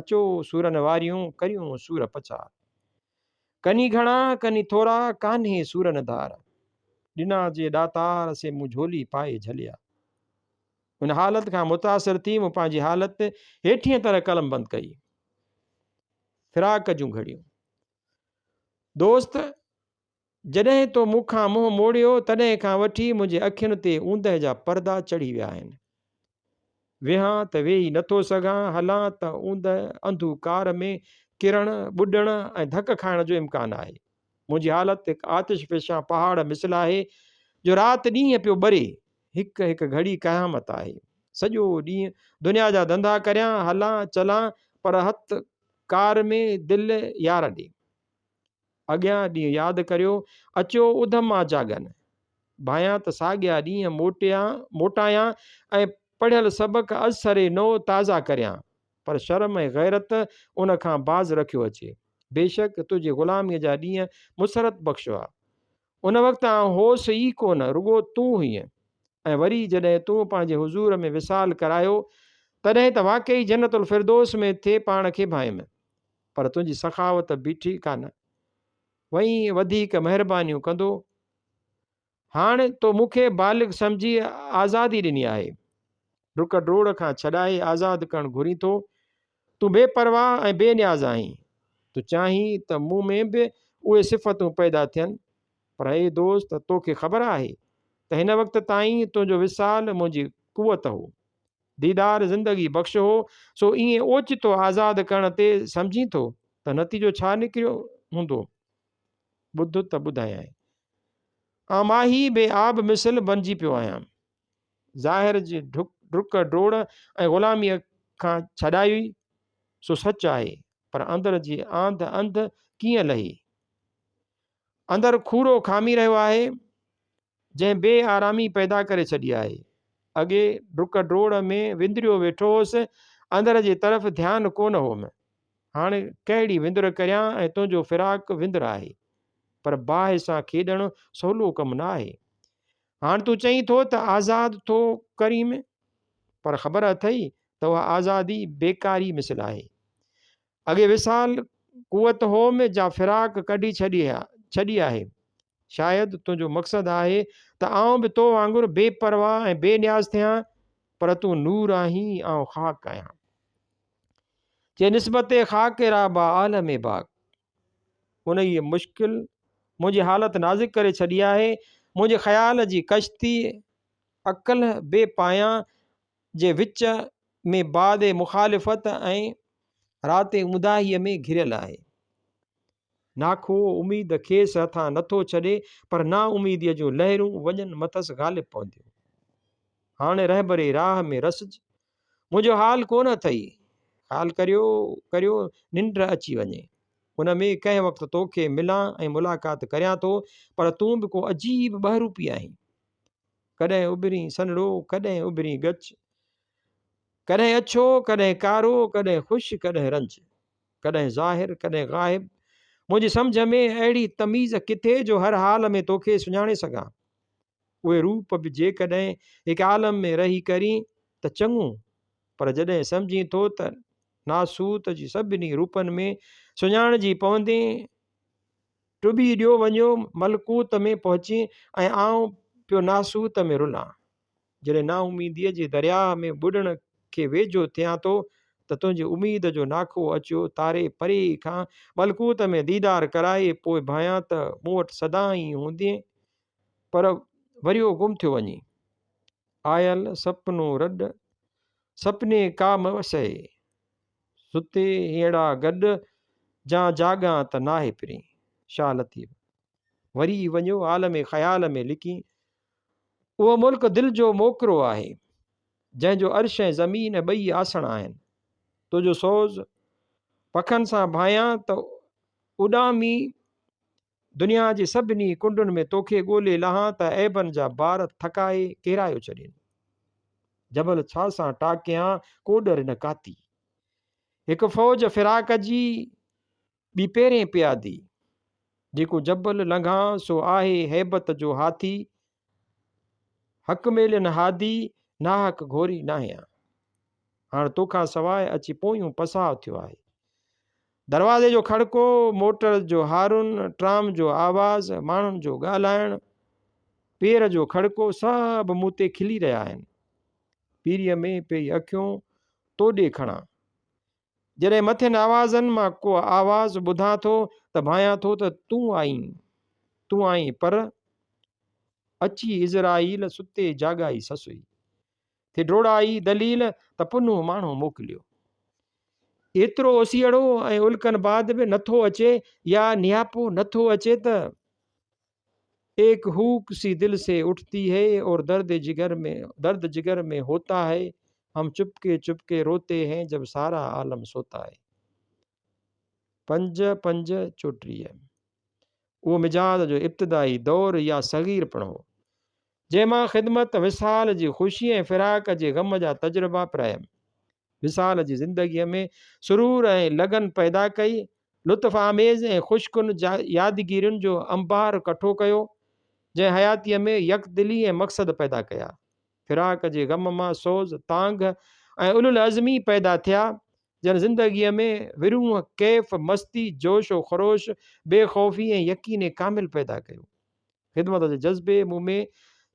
اچو سورن واريون، ڪريون سور پچار. ڪني گهڻا، ڪني ٿورا، ڪانهي سورن ڌار. ڏنا جي ڏاتار، سي مون جهولي پائي جهليا. ان حالت کان متاثر ٿي مون پنهنجي حالت هيٺينء طرح قلمبند ڪئي. فراق جون گهڙيون. دوست! جڏهن تو مون کان منهن موڙيو، تڏهن کان وٺي منهنجي اکين تي اوندهه جا پردا چڙهي ويا آهن. ويهان ته ويهي نٿو سگهان، هلان ته اوندهه انڌوڪار ۾ ڪرڻ، ٻڏڻ ۽ ڌڪ کائڻ جو امڪان آهي. منهنجي حالت هڪ آتش فشان پهاڙ مثل آهي، جو رات ڏينهن پيو ٻري. هڪ هڪ گهڙي قيامت آهي. سڄو ڏينهن دنيا جا ڌنڌا ڪريان، هلان چلان، پر هٿ ڪار ۾ دل يار ڏي. اڳيان ڏينهن ياد ڪريو، اچيو اڌم مان جاڳن. ڀانيان ته ساڳيا ڏينهن موٽيان موٽايان ۽ پڙهيل سبق ازسر نو تازا ڪريان، پر شرم ۽ غيرت ان کان باز رکيو اچي. بيشڪ تنهنجي غلاميء جا ڏينهن مسرت بخش هئا. ان وقت آئون هوس ئي ڪونه، رڳو تون هئين. ۽ وري جڏهن تون پنهنجي حضور ۾ وصال ڪرايو، تڏهن ته واقعي جنت الفردوس ۾ ٿي پاڻ کي ڀانئيم. پر تنهنجي سخاوت بيٺي ڪانه. وئين وڌيڪ مهربانيون ڪندو. هاڻ تو مون کي بالغ سمجهي آزادي ڏني آهي. ڊڪ ڊوڙ کان ڇڏائي آزاد ڪرڻ گهرين ٿو. تون بي پرواهه ۽ بي نياز آهين. تون چاهين ته مون ۾ به اهي صفتون پيدا ٿين. پر اي دوست! توکي خبر آهي ته هن وقت تائين تنهنجو وصال منهنجي قوت هو. ديدار زندگي بخش هو، سو ائين اوچتو آزاد ڪرڻ تي سمجهين ٿو ته نتيجو ڇا نڪريو هوندو؟ ٻڌ ته ٻڌايانء. آء ماهي بي آب مثل بنجي پيو آهيان. ظاهر جي ڊڪ ڊوڙ ۽ غلاميء کان ڇڏايوئي، سو سچ آهي، پر اندر جي آنڌ انڌ ڪيئن لهي؟ اندر کورو کامي رهيو آهي. جنهن بي آرامي پيدا ڪري ڇڏي آهي. اڳي ڊڪ ڊوڙ ۾ وندريو ويٺو هوس، اندر جي طرف ڌيان ڪونه هوم. هاڻ ڪهڙي وندر ڪريان ۽ تنهنجو فراق وندر آهي. پر باهه سان کيڏڻ سولو ڪم نه آهي. هاڻ تون چئين ٿو ته آزاد ٿو ڪريم، پر خبر اٿئي ته اها آزادي بيڪاري مثل آهي. اڳي وصال قوت هوم جا فراق ڪڍي ڇڏي آهي. شايد تنهنجو مقصد آهي ته آئون به تو وانگر بي پرواهه ۽ بي نياز ٿيان، پر تون نور آهين، آئون خاڪ آهيان. چي نسبت خاڪ را با عالم باق. انهيء مشڪل منهنجي حالت نازڪ ڪري ڇڏي آهي. منهنجي خيال جي ڪشتي عقل بي پايان جي وچ ۾ باد مخالفت ۽ رات اونداهيء ۾ گهريل آهي. ناکو اميد کيس هٿان نٿو ڇڏي، پر نااميديء جون لهرون وڃن مٿس غالب پونديون. هاڻي رهبري راهه ۾ رسج، منهنجو حال ڪونه اٿئي. خيال ڪريو ڪريو ننڊ اچي وڃي. ان ۾ ڪنهن وقت توکي ملان ۽ ملاقات ڪريان ٿو، پر تون به ڪو عجيب ٻهروپي آهين. ڪڏهن اڀرين سنهڙو، ڪڏهن اڀرين ڳچ. ڪڏهن اڇو، ڪڏهن ڪارو، ڪڏهن خوش، ڪڏهن رنج. ڪڏهن ظاهر، ڪڏهن غائب. منهنجي سمجهه ۾ اهڙي تميز ڪٿي جو هر حال ۾ توکي سڃاڻي سگهان. اهي روپ به جيڪڏهن هڪ عالم ۾ رهي ڪرين ته چڱو، پر جڏهن سمجهين ٿو ته ناسوت جي سڀني روپن ۾ سڃاڻجي پوندين، ٽٻي ڏيو وڃيو ملڪوت ۾ پهچين ۽ آئون پيو ناسوت ۾ رلان. جڏهن نااميديء جي درياهه ۾ ٻڏڻ کي ويجهو ٿيان ٿو ته تنهنجي اميد جو ناکئو اچيو تاري پري کان ملڪوت ۾ ديدار ڪرائي پوء ڀانيان ته مون وٽ سدائين هوندين پر وريو گم ٿيو وڃين. آيل سپنو رڏ، سپني ڪا م وسهي. ستي هينئڙا گڏ، جان جاڳان ته ناهي پرين. شاهه لطيف. وري وڃيو عالم خيال ۾ لڪين. اهو ملڪ دل جو موڪرو آهي، جنهن جو عرش ۽ زمين ٻئي آسڻ آهن. تنهنجو سوز پکن سان ڀانيان ته اڏامي دنيا جي سڀني ڪنڊن ۾ توکي ڳولي لهان ته عيبن جا بار ٿڪائي ڪيرايو ڇڏين. جبل ڇا سان ٽاڪيان ڪوڏر نه ڪاتي. هڪ فوج فراق جي ٻي پيرين پيادي. جيڪو جبل لنگهان سو آهي هيبت جو هاٿي. حق ميلين هادي، ناحق گهوري ناهيان. هاڻ توکان سواء اچي پويون پساهه ٿيو آهي. دروازي جو کڙڪو، موٽر جو هارن، ٽرام جو آواز، ماڻهن جو ڳالهائڻ، پير جو کڙڪو سڀ مون تي کلي رهيا آهن. پيريء ۾ پئي اکيون توڏي کڻان. جڏهن مٿين آوازن مان ڪو آواز ٻڌان ٿو ته ڀانيان ٿو ته تون آئين، تون آئين، پر اچي عزرائيل ستي جاڳائي سسئي. ٿي ڊوڙائي دليل ته پنهون ماڻهو موڪليو. ايترو اوسيئڙو ۽ الڪن بعد به نٿو اچي يا نياپو نٿو اچي ته ايڪ هوڪ سي دل سي اٺتي هي اور درد جگر ۾ درد جگر ۾ هوتا هي هم چپڪي چپڪي روتي هين جب سارا عالم سوتا هي. پنج پنج 34. اهو مجاز جو ابتدائي دور يا صغير پڻ هو، جنهن مان خدمت، وصال جي خوشي ۽ فراق جي غم جا تجربا پرايم. وصال جي زندگيء ۾ سرور ۽ لگن پيدا ڪئي، لطف آميز ۽ خوش ڪن يادگيرين جو انبار ڪٺو ڪيو، جنهن حياتيء ۾ يڪدلي ۽ مقصد پيدا ڪيا. فراق جي غم مان سوز، تانگهه ۽ اولوالعزمي پيدا ٿيا، جن زندگيء ۾ ورونهه، ڪيف، مستي، جوش و خروش، بي خوفي ۽ يقين ڪامل پيدا ڪيو. خدمت جي جذبي مون ۾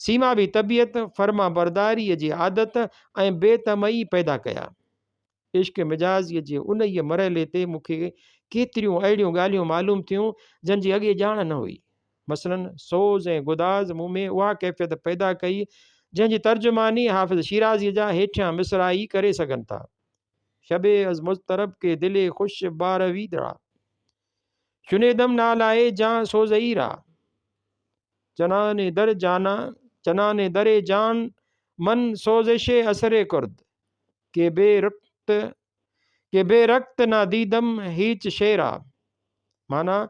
سيمابي طبيعت، فرمانبرداريء جي عادت ۽ بي طمعي پيدا ڪيا. عشق مجازيء جي انهيء مرحلي تي مون کي ڪيتريون اهڙيون ڳالهيون معلوم ٿيون، جن جي اڳي ڄاڻ نه هئي. مثلاً سوز ۽ گداز مون ۾ اها ڪيفيت پيدا ڪئي، جنهن جي ترجماني حافظ شيرازيء جا هيٺيان مصرع ئي ڪري سگهن ٿا. شب از مضطرب ڪي دل خوش بارويد را. شنيدم نالائي جان سوزئي را. چنان در جانا چنان در جان من سوزش اثر ڪرد. ڪي بي رڪت ڪي بي رڪت نا ديدم هيچ شيرا. معنيٰ،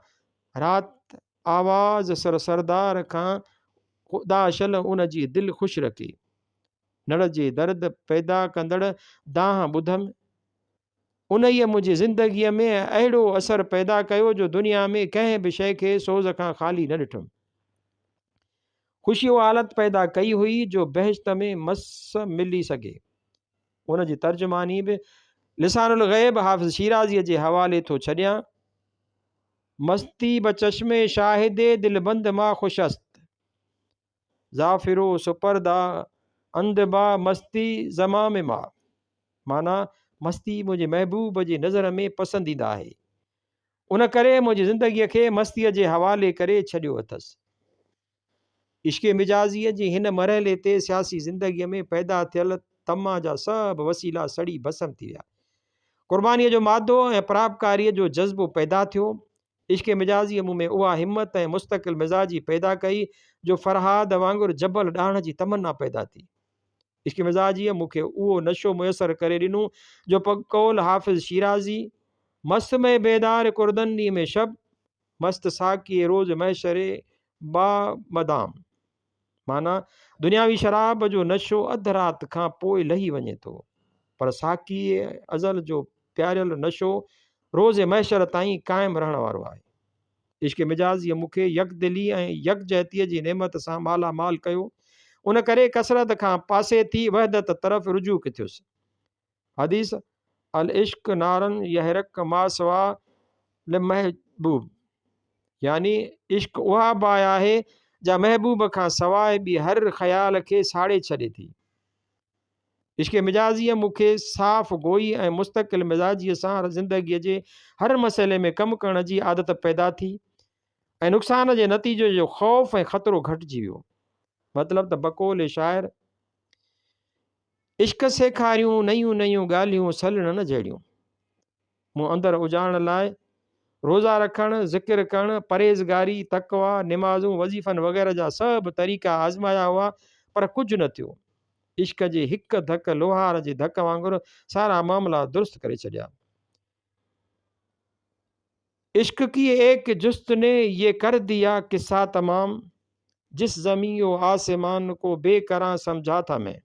رات آواز سر سردار کان خدا شل ان جي دل خوش رکي. نڙ جي درد پيدا ڪندڙ دانهن ٻڌم. انهيء منهنجي زندگيء ۾ اهڙو اثر پيدا ڪيو جو دنيا ۾ ڪنهن به شيء کي سوز کان خالي نه ڏٺم. خوشيء اها حالت پيدا ڪئي هئي جو بهشت ۾ مس ملي سگهي. ان جي ترجماني به لسان الغيب حافظ شيرازيء جي حوالي ٿو ڇڏيان. مستي بچشم شاهد دلبند ما خوش است. ظافرو سپردا اند با مستي زمام ما. معنيٰ، مستي منهنجي محبوب جي نظر ۾ پسنديده آهي. ان ڪري منهنجي زندگيء کي مستيء جي حوالي ڪري ڇڏيو اٿس. عشق مجازيء جي هن مرحلي تي سياسي زندگيء ۾ پيدا ٿيل طمع جا سڀ وسيلا سڙي ڀسم ٿي ويا. قربانيء جو مادو ۽ پراپڪاريء جو جذبو پيدا ٿيو. عشق مجازيء مون ۾ اها همت ۽ مستقل مزاجي پيدا ڪئي جو فرهاد وانگر جبل ڊاهڻ جي تمنا پيدا ٿي. عشق مزاجيء مون کي اهو نشو ميسر ڪري ڏنو جو بقول حافظ شيرازي، مست مئي بيدار ڪردن نيم شب، مست ساقي روز محشر با مدام. معنيٰ، دنياوي شراب جو نشو اڌ رات کان پوء لهي وڃي ٿو، پر ساقيء ازل جو پياريل نشو روز محشر تائين قائم رهڻ وارو آهي. عشق مجازيء مون کي يڪدلي ۽ يڪجهتيء جي نعمت سان مالا مال ڪيو، ان ڪري ڪثرت کان پاسي ٿي وحدت طرف رجوع ٿيس. حديث، العشق نار يحرق ما سوا لمحبوب يعني عشق اها باهه آهي جا محبوب کان سواء ٻي هر خيال کي ساڙي ڇڏي ٿي. عشق مجازيء مون کي صاف گوئي ۽ مستقل مزاجيء سان زندگيء جي هر مسئلي ۾ ڪم ڪرڻ جي عادت پيدا ٿي ۽ نقصان جي نتيجي جو خوف ۽ خطرو گهٽجي ويو. مطلب ته بقول شاعر. عشق سيکاريون نيون نيون ڳالهيون سلڻ نه جهڙيون. مون اندر اجارڻ لاء روزا رکڻ، ذڪر ڪرڻ، پرهيزگاري، تقويٰ، نمازون، وظيفن وغيره جا سڀ طريقا آزمايا هئا پر ڪجهه نه ٿيو. عشق جي هڪ ڌڪ لوهار جي ڌڪ وانگر سارا معاملا درست ڪري ڇڏيا. عشق ڪي ايڪ جست ني يه ڪر ديا قصه تمام جس زمين و آسمان ڪو بي ڪران سمجها ٿا مين.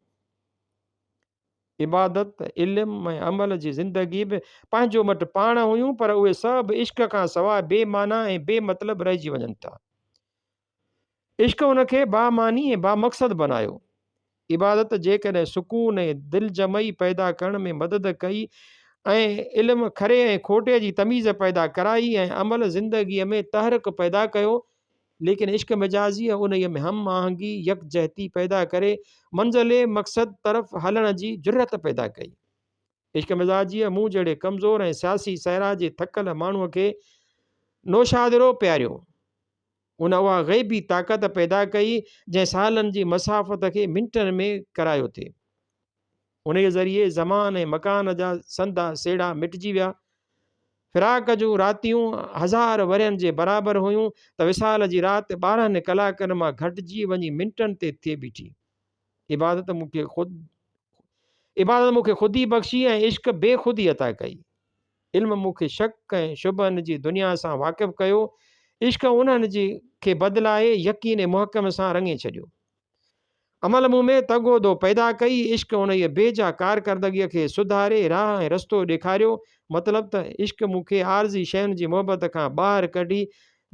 عبادت، علم ۽ عمل جي زندگي به پنهنجو مٽ پاڻ هيون پر اهي سڀ عشق کان سواء بي معنيٰ ۽ بي مطلب رهجي وڃن ٿا. عشق ان کي بامعني ۽ بامقصد بنايو. عبادت جيڪڏهن سڪون ۽ دلجمعي پيدا ڪرڻ ۾ مدد ڪئي ۽ علم کري ۽ کوٽي جي تميز پيدا ڪرائي ۽ عمل زندگيء ۾ تحرڪ پيدا ڪيو، ليڪن عشق مجازيء انهيء ۾ هم آهنگي، يڪجهتي، پيدا ڪري منزل مقصد طرف هلڻ جي جرئت پيدا ڪئي. عشق مزاجيء مون جهڙي ڪمزور ۽ سياسي صحرا جي ٿڪل ماڻهوء کي نوشادرو پياريو. ان اها غيبي طاقت پيدا ڪئي، جنهن سالن جي مسافت کي منٽن ۾ ڪرايو ٿي. انهيء ذريعي زمان ۽ مڪان جا سنڌا سيڙها مٽجي ويا. فراق جون راتيون هزار ورهين جي برابر هيون ته وصال جي رات 12 ڪلاڪن مان گهٽجي وڃي منٽن تي ٿي بيٺي. عبادت مون کي خود عبادت مون کي خودي بخشي ۽ عشق بي خودي عطا ڪئي. علم مون کي شڪ ۽ شبهن جي دنيا سان واقف ڪيو، عشق انهن جي کي بدلائي يقين محڪم سان رڱي ڇڏيو. عمل مون ۾ تگ و دو پيدا ڪئي، عشق انهيء بي جا ڪارڪردگيء کي سڌاري راهه ۽ رستو ڏيکاريو، مطلب ته عشق مون کي عارضي شين جي محبت کان ٻاهر ڪڍي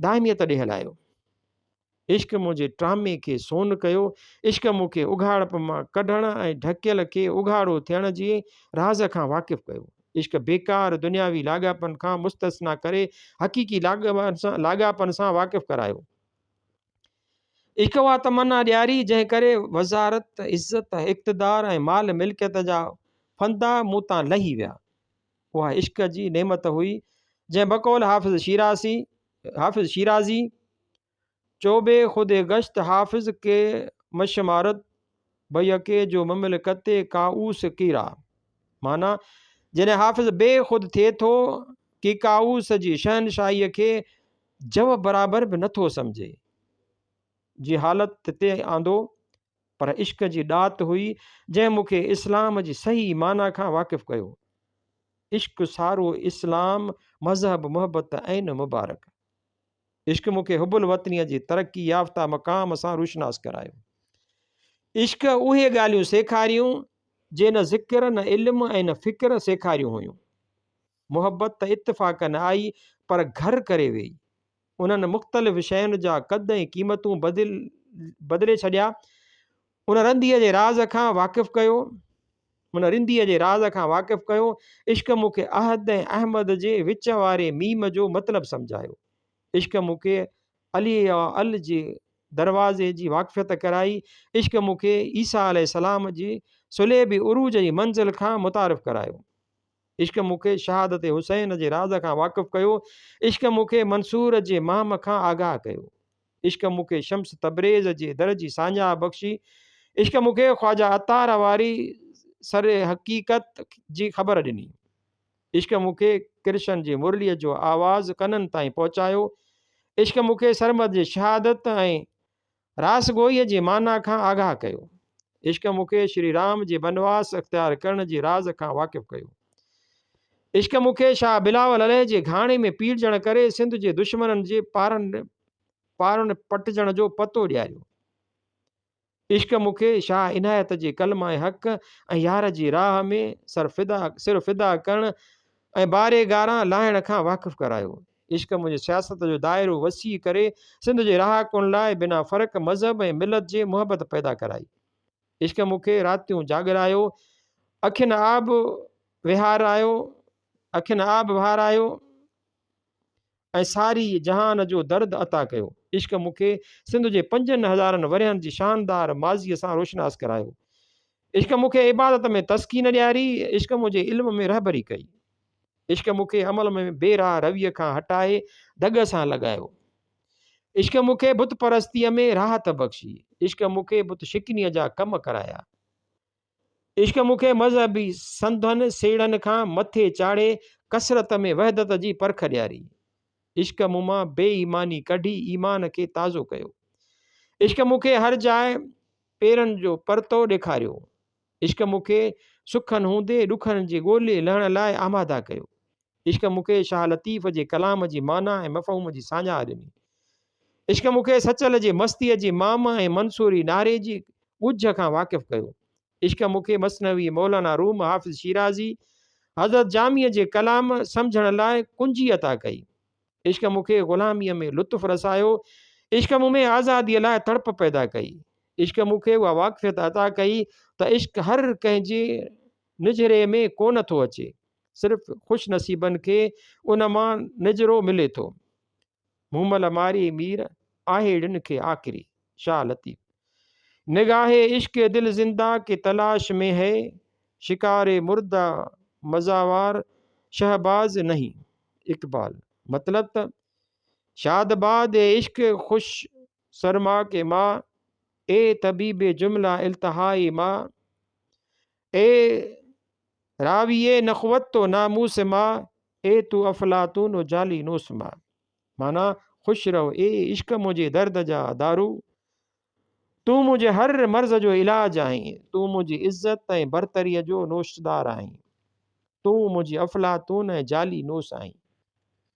دائميت ڏي هلايو. عشق منهنجي ٽرامي کي سون ڪيو، عشق مون کي اگهاڙپ مان ڪڍڻ ۽ ڍڪيل کي اگهاڙو ٿيڻ جي راز کان واقف ڪيو. عشق بيڪار دنياوي لاڳاپن کان مستثنيٰ ڪري حقيقي لاڳاپن سان واقف ڪرايو. عشق اها تمنا ڏياري جنهن ڪري وزارت، عزت، اقتدار ۽ مال ملڪيت جا ڦندا مون تان لهي ويا. اها عشق جي نعمت هئي جنهن بقول حافظ شيرازي حافظ شيرازي چوبي خود گشت حافظ ڪي مشمارت بيڪي جو مملڪت ڪائوس ڪيرا معنيٰ جڏهن حافظ بي خود ٿئي ٿو ڪي ڪائوس جي شهنشاهيء کي جو برابر به نٿو سمجهي جي حالت تي آندو پر عشق جي ڏات هئي جنهن مون کي اسلام جي صحيح معنيٰ کان واقف ڪيو. عشق سارو اسلام مذهب محبت عين مبارڪ. عشق مون کي حب الوطنيء جي ترقي يافته مقام سان روشناس ڪرايو. عشق اهي ڳالهيون سيکاريون جي نه ذڪر نه علم ۽ نه فڪر سيکاريون هيون. محبت ته اتفاقاً آئي پر گهر ڪري ويئي. انهن مختلف شين جا قد ۽ قيمتون بدلي ڇڏيا. ان رنديء جي راز کان واقف ڪيو. ان رنديء جي راز کان واقف ڪيو. عشق مون کي احد ۽ احمد جي وچ واري ميم جو مطلب سمجهايو. عشق مون کي علي ال جي دروازي جي واقفيت ڪرائي. عشق مون کي عيسيٰ عليه السلام جي صليبي عروج جي منزل کان متعارف ڪرايو. عشق مون کي شهادت حسين جي راز کان واقف ڪيو. عشق مون کي منصور جي مام کان آگاهه ڪيو. عشق مون کي شمس تبريز جي در جي ساڃاهه بخشي. عشق مون کي خواجه عطار واري سر حقيقت جي خبر ڏني. عشق مون کي ڪرشن جي مرليء جو آواز ڪنن تائين پهچايو. عشق مون کي سرمد جي شهادت ۽ راس گوئيء جي معنيٰ کان آگاهه ڪيو. عشق مون کي شري رام جي بنواس اختيار ڪرڻ جي راز کان واقف ڪيو. عشق مون کي شاهه بلاول عليه جي گهاڻي ۾ پيڙجڻ ڪري سنڌ جي دشمنن جي پارن پارن پٽجڻ جو پتو ڏياريو. عشق مون کي شاهه عنايت جي ڪلمه حق ۽ يار جي راهه ۾ سر فدا سر فدا ڪرڻ ۽ باري گاران لاهڻ کان واقف ڪرايو. عشق منهنجي سياست جو دائرو وسيع ڪري سنڌ جي رهاڪن لاء بنا فرق مذهب ۽ ملت جي محبت پيدا ڪرائي. عشق مون کي راتيون جاڳرايو، اکين آب وهارايو، اکين آب وهارايو. ۽ ساري جهان جو درد عطا ڪيو. عشق مون کي سنڌ جي پنجن هزارن ورهين جي شاندار ماضيء سان روشناس ڪرايو. عشق مون کي عبادت ۾ تسڪين ڏياري. عشق منهنجي علم ۾ رهبري ڪئي. عشق مون کي عمل ۾ بي راهه رويء کان هٽائي دڳ سان لڳايو. عشق مون کي بت پرستيء ۾ راحت بخشي. عشق مون کي بت شڪنيء جا ڪم ڪرايا. عشق مون کي مذهبي سنڌن سيڙهن کان مٿي چاڙهي ڪثرت ۾ وحدت جي پرک ڏياري. عشق مون مان بي ايماني ڪڍي ايمان کي تازو ڪيو. عشق مون کي هر جاء پيرن جو پرتو ڏيکاريو. عشق مون کي سکن هوندي ڏکن جي ڳولي لهڻ لاء آماده ڪيو. عشق مون کي شاهه لطيف جي ڪلام جي معنيٰ ۽ مفهوم جي ساڃاهه ڏني. عشق مون کي سچل جي مستيء جي مام ۽ منصوري نعري جي ڳجهه کان واقف ڪيو. عشق مون کي مثنوي مولانا روم، حافظ شيرازي، حضرت جاميء جي ڪلام سمجهڻ لاء ڪنجي عطا ڪئي. عشق مون کي غلاميء ۾ لطف رسايو. عشق مون ۾ آزاديء لاء تڙپ پيدا ڪئي. عشق مون کي اها واقفيت عطا ڪئي ته عشق هر ڪنهن جي نجهري ۾ ڪونه ٿو اچي، صرف خوش نصيبن کي ان مان نجهرو ملي ٿو. مومل ماري مير، آهيڙين کي آڪري. شاهه لطيف. نگاهه عشق دل زنده ڪي تلاش ۾ هي، شڪار مرده مزاوار شهباز نهين. اقبال. مطلب ته شاد باد اي عشق خوش سرما ڪي ما، اي طبيب جمله التهائي ما، اي راوي نخوت و ناموس ما، اي تو افلاطون و جالي نوس ما. معنيٰ، خوش رهو اي عشق منهنجي درد جا دارو، تون منهنجي هر مرض جو علاج آهين، تون منهنجي عزت ۽ برتريء جو نوشدار آهين، تون منهنجي افلاطون ۽ جالي نوس آهين.